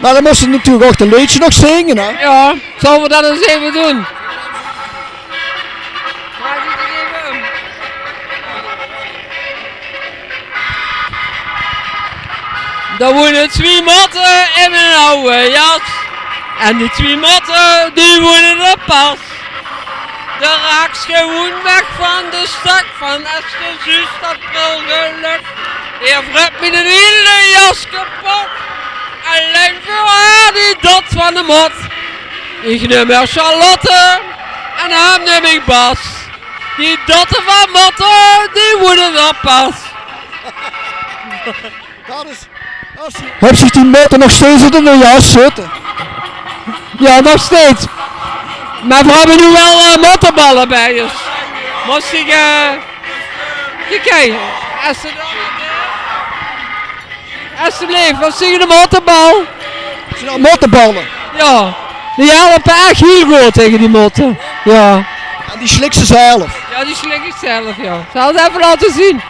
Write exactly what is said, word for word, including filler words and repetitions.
Mer dan mós se natuurlik ouch de leedsje nog zinge, hè? Jao, zölle v'r dat ins effe doon? Dao woene twie motte in 'n aw jas. En die twie motte, die woene d'r pas. De raaks gewoen weg van de stek, van es te zuus dat prulgelök. Heer vret mien hiele jas kepot. Allein veur häör die dot van de mot. Ich num häör Charlotte en häöm num ich Bas. Die dotte van motte, die woene d'r pas. Dat is, dat is... Höbs se die motte nog steeds in de jas zitte? Jao, nog steeds. Mer v'r höbbe noe waal, eh, motteballe bie ós. Mós ich, eh, kiek, hé, es se dao, alsjeblieft, wat zeen de mottebal? Zeen dat motteballe? Jao, die helpe ech hiel good taenge die motte. Jao. En die slik se zelf? Jao, die slik ich zelf, jao. Zal 't effe laote zeen.